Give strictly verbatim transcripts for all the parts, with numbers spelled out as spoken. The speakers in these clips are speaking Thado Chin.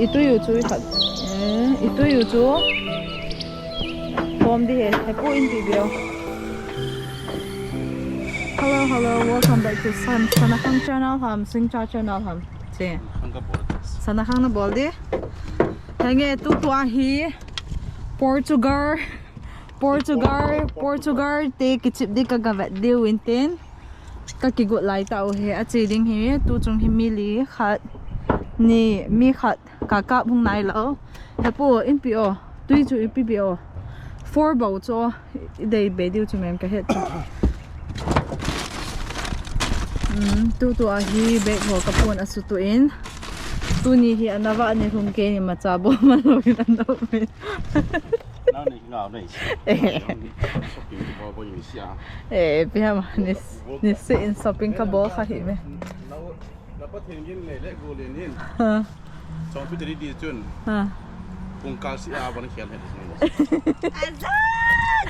Itu yu chu i khat. Eh, itu yu chu. Form di he, he pu in ti bio. Hello, hello, welcome back to San Sanakhang channel ham, Singcha channel ham. Che. Sanakhang na bol di. Henge tu tua hi Portugal, Portugal, Portugal te kichip di ka gavet diu intin. Ka kigot lai ta u he, a che ding hi, tu chung hi mi li khat, ni mi khat, ka kap hung nai lo. He pu, in pi o, tui chu i pi pi o. Four bau chu, i dei be diu chu mem ka het chu. Um, tu tu a hi bag ho ka pon a su tu in. Tu ni hi anava ni hum ke ni ma cha bo ma lo in an do me. Nau ni ngau nei. Eh. Shopping ki bol bol ni sia. Eh, pi ham ni, ni si in shopping ka bol kha hi me. Na, na pa thing gin le le go le nin. Ha. Chong pi teri di chun. Ha. Pungkal sia ban khel he. Aza,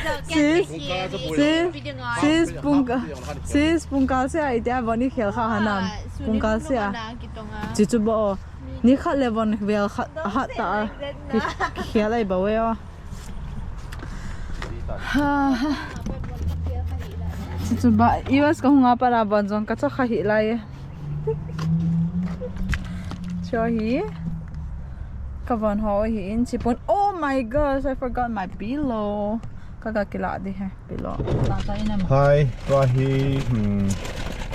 jo ke Sis, ke sis, video ngai. Sis, pungka-, sis, pungkal sia i tia ban i khel kha ha nam. Ah, sunim Pungkal sia. Luma na kitonga. Chichu bo. Ni khat le von vel khat, hat ta a. Ki, ki khel ai ba we o. Ha, ha. Chu, chu ba, U S ka hung a pat a bon jong ka chakha hi lai e. Chu hi. Ka von ho hi in chipon. Oh my gosh, I forgot my pillow. Ka ga kila di he pillow. Hi, tua hi, hmm,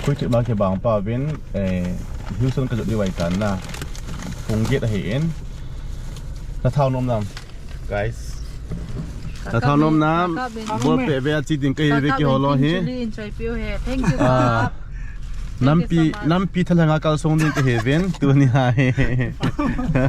khui thik ma ke bang pa vin, eh, Houston ka jot di vai tan na. Pung get ahi in. Na thau nom nam. Guys. Na thau nom nam. Bol pe ve a chi ding ka hi ve ki holo hi. Thank you, Kap. Nampi, nampi thalheng a kalsong ding ka hi vin. Tu ni ha hi.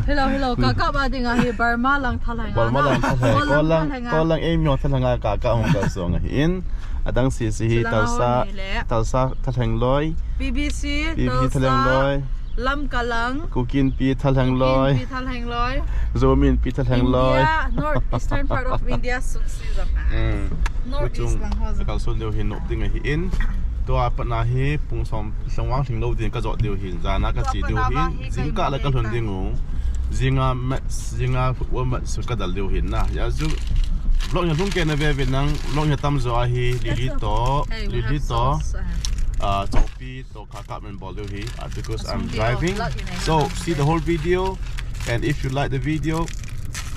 Hello, hello. Ka Kap a ding a hi Burma lang thalheng a. Burma lang thalheng. Ko lang, ko lang ei myo thalheng a ka Kap hung kalsong a hi in. Adang si si hi Talsa, Talsa thalheng loi. P B C, P B C thalheng loi. Lamka lang. Kukin pi thalheng loi. Kukin pi thalheng loi. Zomin pi thalheng loi. India, north eastern part of India, sung si jong. Hmm. North east lang ho jong. Ka kalsong diu hi nop ding ahi in. Tua pat na hi pung som song wang thing lo ding ka jot diu hi. Jana ka chi diu hi. Jingkah la ka lhun ding u. Jinga match, jinga football match ka dal diu hi na. Ya ju vlog ya lhung ke na ve ve nang, vlog ya tam jo ahi, Lily to, Lily to. Ah, Chopi to. Ka Kap men bol diu hi, ah, because I'm driving. So, see the whole video, and if you like the video,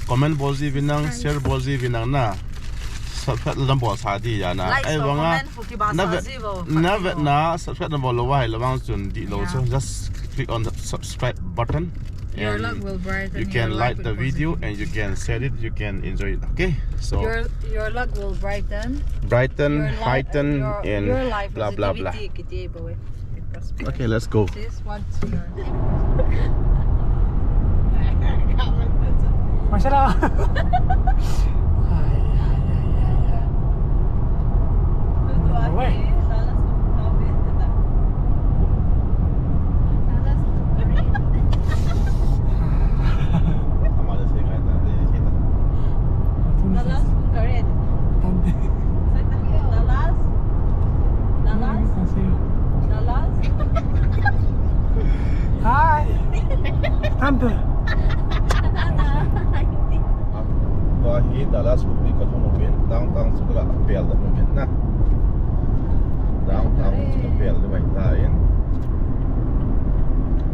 comment bol ji vin nang, share bol ji vin nang na. Subscribe lam bol sa di ya na. Ai vang a. Na vet na, subscribe na bol lo wa hai lo vang chun di lo. So just click on the subscribe button. Your luck will brighten. You can like the video and you can share it, you can enjoy it. Okay? So your, your luck will brighten. Brighten, heighten, and blah blah blah. Okay, let's go. Masya Allah. Hi. Tante. Tua hi Dallas khopi ka lhung uvin, downtown chu ka pel uvin na. Downtown chu ka pel uvin ta in.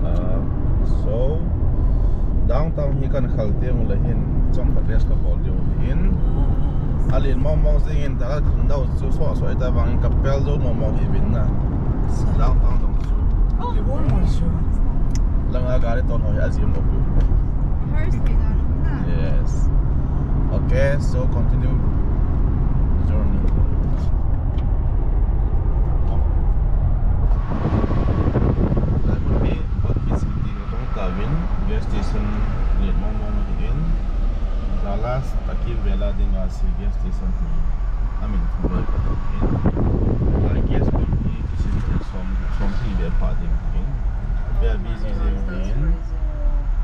Ah, so, downtown hi kan khal teng ule hin, chomkhat rest ka bol diu hin. Alen mong mong jing in, Dallas khun dau chu so so ta vang in ka pel jou mong mong hi vin na. Downtown jong chu. Langa gari ton ho hi ajim lou pi. Yes. Okay, so continue journey. Lai mun hi Buckeye City ka tong ta vin, gas station lian mong mong hi in. Dallas takim vela ding a si gas station hi. Amin thum loi ka tong in. Lai gas pump hi kisin som, som hi ve pha ding in. Ve busy jing in.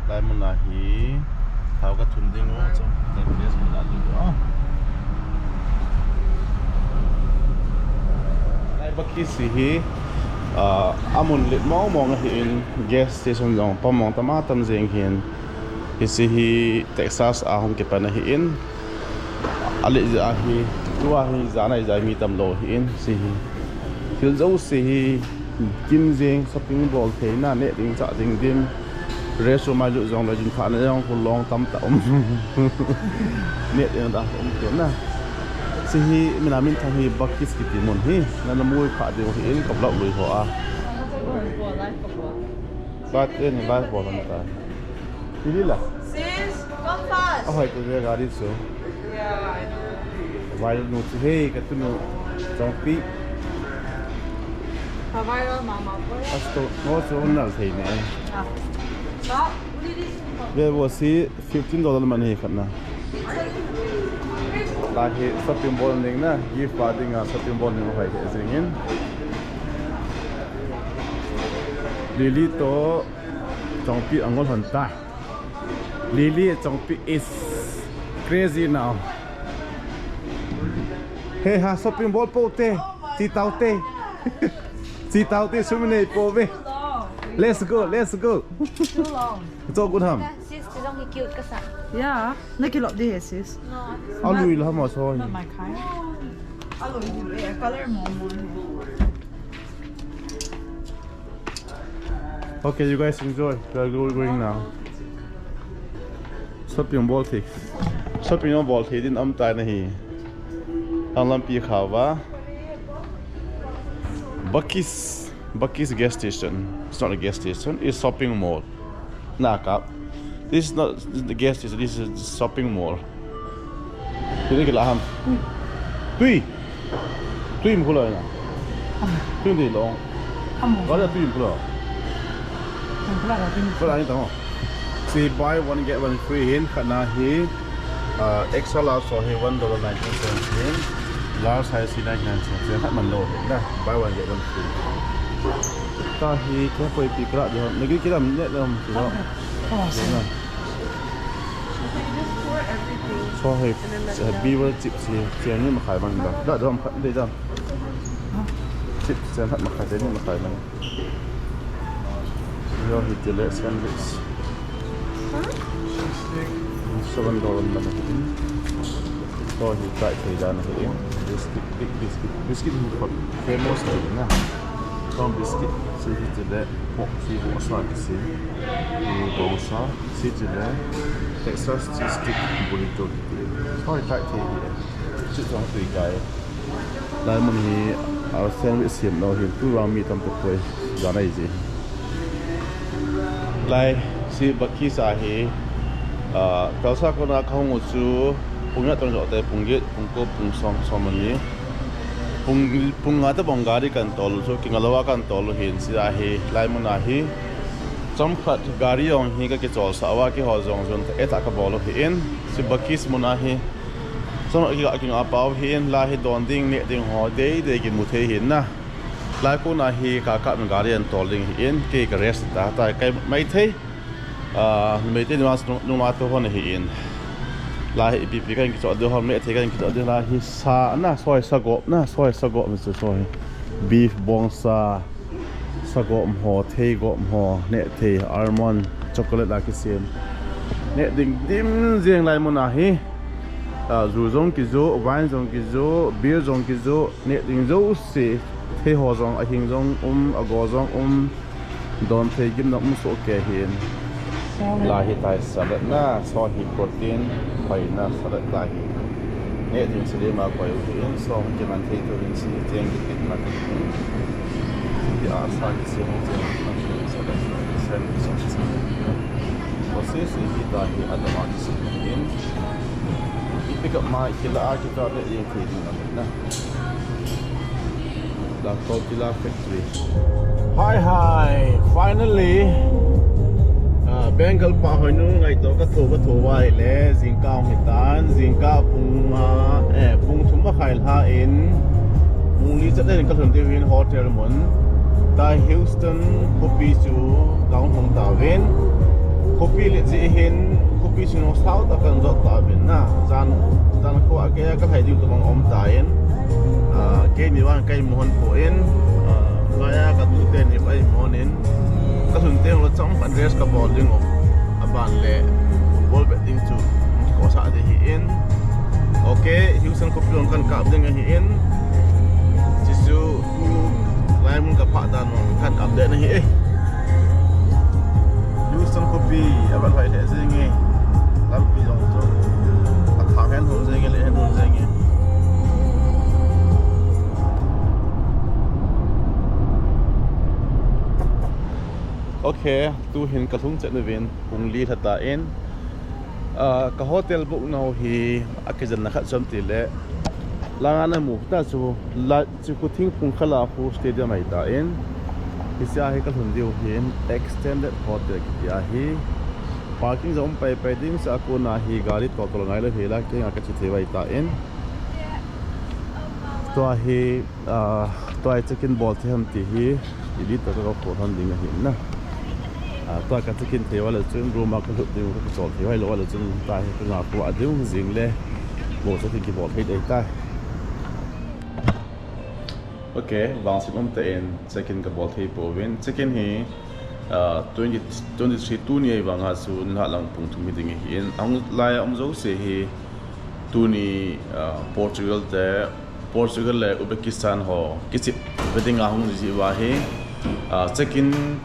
Lai mun a hi thao ka thun ding u, chom ka gas mun a ding u. Lai Buckeye City hi, ah, amun lit mong mong ahi in, gas station jong pump mong tam a tam jing hin. Hiche hi Texas a hung kipan ahin. Aleh jeh a hi, tua hi jan a ijat mi tamlou ahin, hiche hi. Thil jouse hi kim jing, shopping bol theina, neh ding, chah ding dim. Restaurant a lut jongle, jun thahna jong khu long tamtah um. Neh ding dan um kei na. Hiche hi, mina minthang hi Buc-ee's kiti mun hi. Nana mu kha ding ahin, ka vlog lui ho a. But in life bol hon ta. Lily la. Sis, come fast. Ahoi, tu ve gari chu. Yeah, I know. Viral nu chu, hey, ka tunu. Chongpi. Ka viral mama boy. Asto, no chu nal thei ne. Ah. Stop. Ve vo si fifteen dollar man hi khat na. Lai hi shopping bol ning na, gift pa ding a shopping bol ning hoi he jing in. Lily to Chongpi angol hon ta. Lily Chongpi is crazy now. Hey ha, shopping bol po te. Chi tau te. Chi tau te, sum nei po ve. Let's go, let's go. Too long. It's all good ham. Sis, chi jong hi cute kasa. Yeah, na kilop di he sis. No. Alui la ham so. Not my kind. Alui di le, color mo mo. Okay, you guys enjoy. We are go- going now. Shopping bol thei. Shopping bol thei din um tai na hi. Ang lampi kha va. Buc-ee's, Buc-ee's gas station. It's not a gas station. It's shopping mall. Na kap. This is not the gas station. This is a shopping mall. Tui kila ham. Tui. Tui mkhula na. Tui di long. Amo. Kala tui mkhula. Mkhula ka tui. Kala ni tamo. Si buy one get one free hin, khat na hi, uh, extra large so hi one dollar nineteen cents hin, large size hi ninety-nine cents hin, khat man lo hin na, buy one get one free. Ta hi koi pi kra di ham, nagi kila min ne lam kila. Oh, na. So hi, uh, beaver chips hi, chiang ni ma khai man da. Da dom khat de da. Chips chiang khat ma khai de ni ma khai man. Yo hi tile sandwich. Seven dollar na hi. So hi kai thei dan hi. Biscuit, big biscuit. Biscuit hi famous hi na. From biscuit, si hi tile, pork, si bo sa kisi. Hi bo sa, si tile, Texas cheese stick burrito kiti. So hi kai thei hi. Si tong tui kai. Lai mun hi, ah, sandwich siam lou hin, tu vang mi tam tuk poi, jan ahi ji. Lai, si Buc-ee's a hi, ah, Tulsa kona kahung u chu, pung nga tong jo te, pung get, pung ko, pung som, som ani. Pung, pung nga te bang gari kan tol u chu, kinga lou a kan tol u hin, si a hi, lai mun a hi. Chomkhat gari jong hi ka kichol sa uva, kihol jong jun, e ta ka bol u hi in, si Buc-ee's mun a hi. Chomkhat ki, kinga pau hi in, lai hi don ding, neh ding ho, dei dei kimu thei hi in na. Lai kona hi ka kap in gari an tol ding hi in, kei ka rest ta, ta kai mai thei. Ah, numei te nima nung ma to hon hi in. Lai hi ipi pi kan kichol ding hon, neh thei kan kichol ding lai hi sa na, soi sa gop na, soi sa gop na, soi. Beef bong sa. Sa gom ho, thei gom ho, neh thei, almond, chocolate a kisem. Neh ding dim jeng lai mun a hi. Ah, ju jong kijo, wine jong kijo, beer jong kijo, neh ding jouse. Thei ho jong, ahing jong um, ago jong um. Don thei gimna um soh kei hin. Lai hi tai salad na, so hi protein, hoi na salad lai hi. Neh ding sili ma koi u hin, so kiman thei tu hin si tiang ki kit ma. Ti a sa ki si hong tiang ma salad, salad, salad. Ko si si hi ta hi adama ki si hin. I pick up ma ki la a ki ta le yin thei ding na. Dak to ki la factory. Hi, hi. Finally, ah, Bengal pa hoi nu ngai to ka tho, ka tho vai le, jingkah hung hitan, jingkah pung, ah, eh, pung thum a khai lha in, pung li chat in ka lhun diu hin hotel mun. Tai Houston khopi chu ka hung hung ta vin. Khopi le ji hin, khopi chu no sao ta kan jot ta vin na. Jan, jan kho a ke ka khai diu to bang um ta in. Ah, kei ni vang kai mohon po in. Ah, kaya ka tu te ni vai mohon in. Ka sun te lo chang pan rest ka bol ding o. Aban le. Ball bet ding chu kosah ding ahin. Okay, Houston khopi jong kan kap ding ahin. Chuchu tulai mun kaphah dan jong kan update ahi e. Houston khopi avet lhoi lheh jenge. Lampi jong chu athang hen hon jenge, le hen hon jenge. Okay, tuhin kalhung chet nauvin pung li lha tan, ah, ka hotel book nau hi akijenna khat chu ham tile, langa namu ta chu la chu khu thingphung khala khu stadium ahitan, hichea hi kalhun diu hin extended hotel kiti ahi. Parking jong um pai pai ding, chua kona hi gari toltol ngailou hela kenga kache thei ahitan. Tua hi, ah, tua hi check in bol thei ham ti hi, ili toh ka call hon ding ahi na. Ah, tua ka check in thei uva le chun room a kalut ding, ka kichol thei uva le chun tua hi ka nga kua ding jing le. Mo check in kibol thei ding tai. Okay, vangset umtah in check in kabol thei pouvin. Check in hi, ah, twenty, twenty-three tuni ahivanga chu nilhah lang pung thum hiding ahin. Ahung lai a um jouse hi tuni, ah, Portugal te, Portugal le Uzbekistan ho kichep ve dinga hung ji uva hi, ah, check in,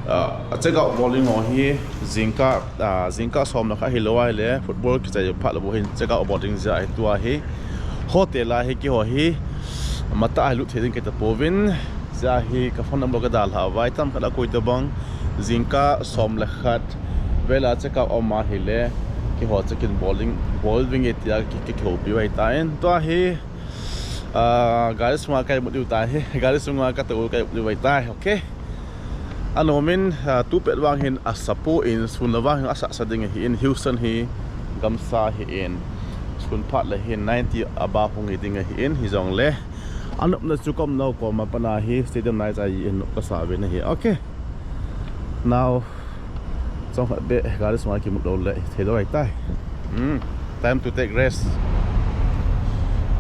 ah, check out bol ding ho hi jingkah, ah, jingkah som le khat hilou ahile football kichai phat le bou hin check out bol ding jeh ahi. Tua hi hotel a hi keiho hi matah a hi lut thei ding kati pouvin, jeh a hi ka phone number ka dalha uva, tam khat a koi tobang jingkah som le khat vela check out um ahile keiho check in bol ding, bol ding e tia ki, ki, kihoupi u ahitan. Tua hi, ah, gari sunga ka imut diu tai, gari sunga ka tou ka imut diu ahitai, okay. Anom in, ah, tu pet vang hin asapoi in, sun le vang hin asasa ding ahin, Houston hi gamsa ahin, sun phat le hin ninety above hung hi ding ahin, hijongle anopna chu ka umnau koma pat a hi stadium nai chai in nop kasa uvin ahi. Okay. Now, chomkhat beh gari sunga kimut lou le thei lou ahitai. Hmm. Time to take rest.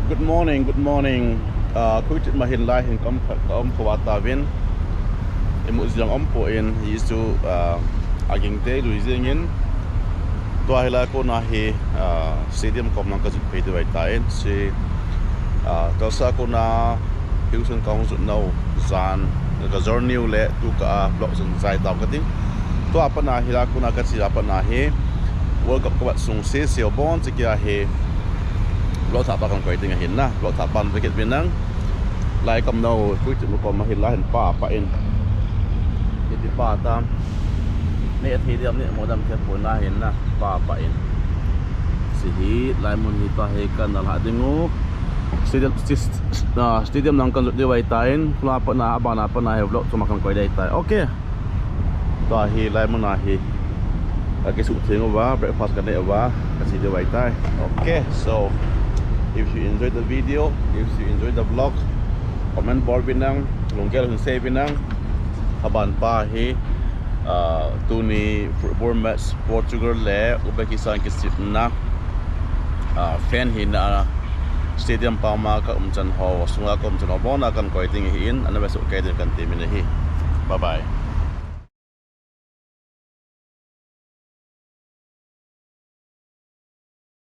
Good morning, good morning. Ah, khuti ma hin lai hin ka um, ka um khovah tauvin. Imut jong umpon, hichu, ah, aging tei lui jengin. Tua hilai kona hi, ah, stadium kom lang ka jot phei diu ahitan. Chu, ah, Tulsa kona Houston ka hung jot nau jan, ka journey u le tu ka, ah, vlog jong jai tau kati. Tua pat a hilai kona ka che a pat a hi World Cup ka vat sung sese u bon che kia hi vlog thah pa kan koi ding ahin na, vlog thah pa na vekit uvin lang. Lai ka umnau, khuti ma koma hilai hin pa pa in. Hiti pa tam. Neh thei diam, neh mo diam kipah pon ahin na, pa pa in. Chu hi, lai mun hi tua hi kana lhah ding u. Stadium, sti-, st-, ah, stadium lang kan jot diu ahitan, khula pat a, abana pat a hi vlog chom a kan koi ding ahitai. Okay. Tua hi lai mun a hi ka kisuh theng uva, breakfast ka neh uva, ka che diu ahitai. Okay, so if you enjoy the video, if you enjoy the vlog, comment bol uvin lang, lunggel hin sei uvin lang. Aban pa hi, ah, tuni football match Portugal le Uzbekistan kichepna, ah, fan hina stadium pam a ka umchan ho, sunga ka umchan ho, bon a kan koi ding ahin, ana vesoh kei ding kan temin ahi. Bye bye.